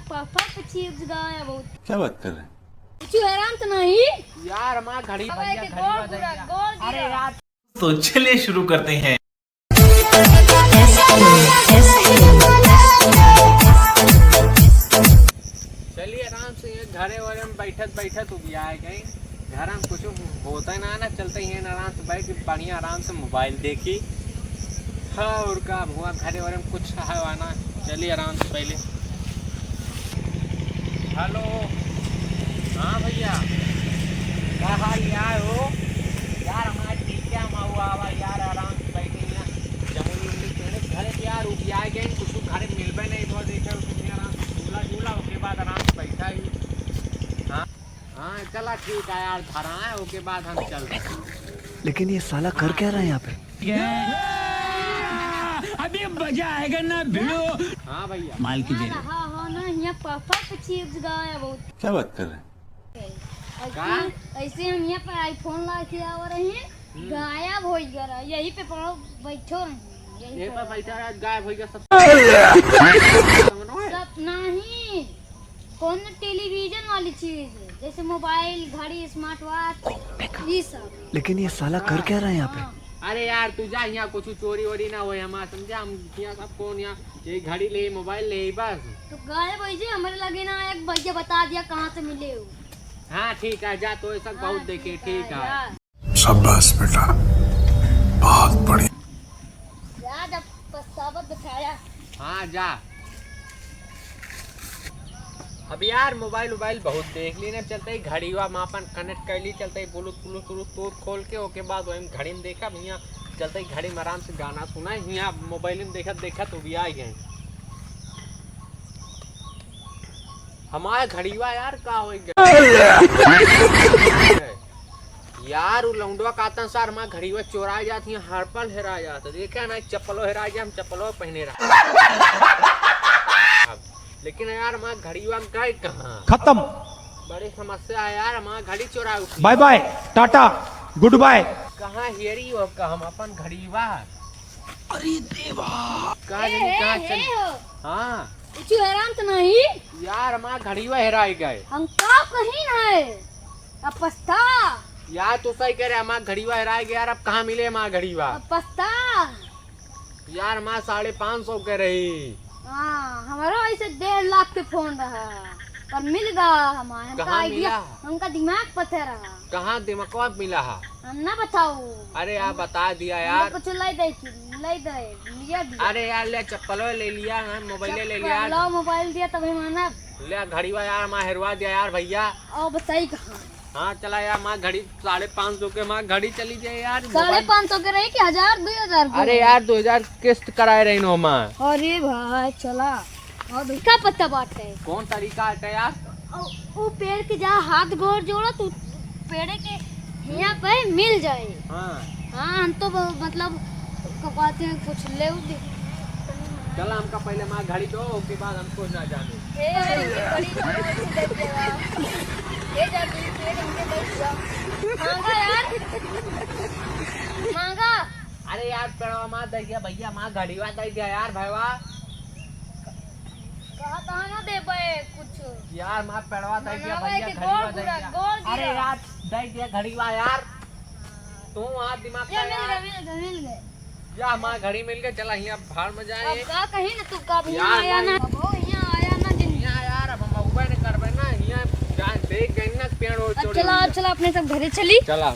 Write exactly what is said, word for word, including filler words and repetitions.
पापा के चिप्स गाया बहुत। क्या बात कर रहे हैं? कुछ हैरान तो नहीं? यार, हमार घड़ी अब भैया, एक घड़ी गोल बजा पूरा दिया। गोल अरे गिरा। यार। तो चलिए शुरू करते हैं। चलिए आराम से ये घरे वरे में बैठत बैठत उबियाए गए। घर में कुछ होता है ना, ना चलते ही है ना, आराम से बैठ के बढ़िया आराम से मोबाइल देखी। हाँ, और का हुआ, घरे वरे में कुछ है वा ना। चलिए आराम से पहले। हेलो, हाँ भैया, का हाल यार हो? यार हमारे ठीक है, हम हुआ हुआ यार आराम से बैठे हैं। जमुनी उमुनी पेड़े घरे के यार उबिया गए, कुछ घरे मिलबे नहीं, तो देखे उसे आराम से झूला झूला, उसके बाद आराम से बैठा ही। हाँ। हाँ, चला ठीक है यार, धरा है, ओके बाद हम चल रहे हैं। लेकिन ये साला कर क्या रहा है यहाँ पे? अभी मजा आएगा ना भिड़ो। हाँ भैया। माल की दे। हाँ, हाँ, ना, यहाँ पापा के चिप्स गाया बहुत। क्या बात कर रहे हैं? ऐसे, का? ऐसे हम यहाँ पे iPhone ला के आ रहे हैं, हम्म। गायब हो गया रहा, यही पे पड़ो बैठो रहे हैं, यही यही पे पे बैठा रहा, गायब हो गया सब। सब नहीं। कौन टेलीविजन वाली चीज, जैसे मोबाइल, घड़ी, स्मार्ट वॉच, ई सब। लेकिन ये साला कर क्या रहा है यहाँ पे? हाँ। अरे यार, तू जा, यहाँ कुछ चोरी वोरी ना होए हमार, समझा? हम यहाँ सब कौन यहाँ, ये घड़ी ले, मोबाइल ले, बस। तो गायब होइ जे, हमरे लगे ना एक भैया बता दिया कहाँ से मिले हो। हाँ, ठीक है, जा, तो ऐसा हाँ, बहुत देखे, ठीक है, ठीक है। जा। शाबाश बेटा, बहुत बढ़िया। जा, जब पछतावा दिखाया। हाँ, जा। अब यार, मोबाइल उबाइल बहुत देख ली ना, चलते ही घड़ीवा में अपन कनेक्ट कर ली, चलते ही ब्लूटूथ, ब्लूटूथ खोल के, ओके बाद वही घड़ी में देखा, हियाँ चलते ही घड़ी में आराम से गाना सुना, हियाँ मोबाइल में देखत देखत उबिया गए। हमार घड़ीवा यार, का हो गया? यार, उ लौंडवा का तन सार, हमार घड़ीवा चोरा जात, हियाँ हर पल हेरा जात। देखे ना, चप्पलो हेरा जाए, हम चप्पलो पहने रहा। अब, लेकिन यार, हमार घड़ीवा गए कहाँ? खत्म। बड़ी समस्या है यार, हमार घड़ी चोरा उठी। Bye bye, ta ta, goodbye. कहाँ हेरी हो का हम अपन घड़ीवा? अरे देवा। कहाँ ए, जानी, ए, कहाँ ए चल-, हो। हाँ। कुछ हैरान तो नहीं? यार, हमार घड़ीवा हेराई गए। हम का कहीं है? अब पछता। यार, तू सही कह रहे, हमार घड़ीवा हेराई गए यार, अब कहाँ मिले हमार घड़ीवा? अब पछता। यार, हमार साढ़े पाँच सौ के रही। हाँ, हमारो ऐसे डेढ़ लाख के फोन रहा, पर मिल गया हमार। हमका कहाँ idea, मिला? हमका दिमाग पथे रहा। कहाँ दिमागवा मिला हा? हम ना बताऊ। अरे यार, हम बता दिया हम यार। कुछ लाई दे की, लाई दे, लिया दिया। अरे यार, ले चप्पलो ले लिया, हाँ, मोबाइल ले लिया। चप्पलो, मोबाइल दिया, तभी माना। ले घड़ीवा यार, हमार हेरवा दिया यार भैया। और बताई कहाँ? हाँ, चला यार, हमार घड़ी साढ़े पाँच सौ के, हमार घड़ी चली जाए यार, साढ़े पाँच सौ के रही कि हजार, दुई हजार के? अरे यार, दो हजार किस्त कराए रही नो हमार। अरे भाई, चला। और भाई, का पता बात है? कौन तरीका है यार? उ, उ पेड़ के जा हाथ गोड़ जोड़ा, तू पेड़े के हियाँ पे मिल जाए। हाँ। हाँ, हम तो ब-, मतलब, का कहते हैं, कुछ ले उ दे। चला, हमका पहले हमार घड़ी दो, ओके बाद हमको ना जाने। ए, घड़ी, घड़ी, घड़ी दे देगा। ए, जा, तू पेड़ हमके दे दिया। मांगा यार। मांगा। अरे यार, पेड़वा मार दे दिया भैया, हमार घड़ीवा दे दिया यार, भैया। कहा, कहा ना देबे कुछ। यार, हमार पेड़वा दे दिया मनावे भैया, के घड़ीवा गोड़ दे पूरा दिया। गोड़ अरे गिरा। यार, दे दिया घड़ीवा यार। तू वहाँ दिमाग ये का मिल यार। गए, मिल गए, मिल गए। या हमार घड़ी मिल गए, चला हियाँ भाड़ में जाए। अब का कही ना तू, कब हियाँ यार, आया ना। अब हो हियाँ आया ना दिन। हियाँ यार, अब हम अउबे न करबे ना, हियाँ जाए देख गए ना पेड़ ओड़ अब चोरी चला, हुई अब है। चला अपने सब घरे चली। चला।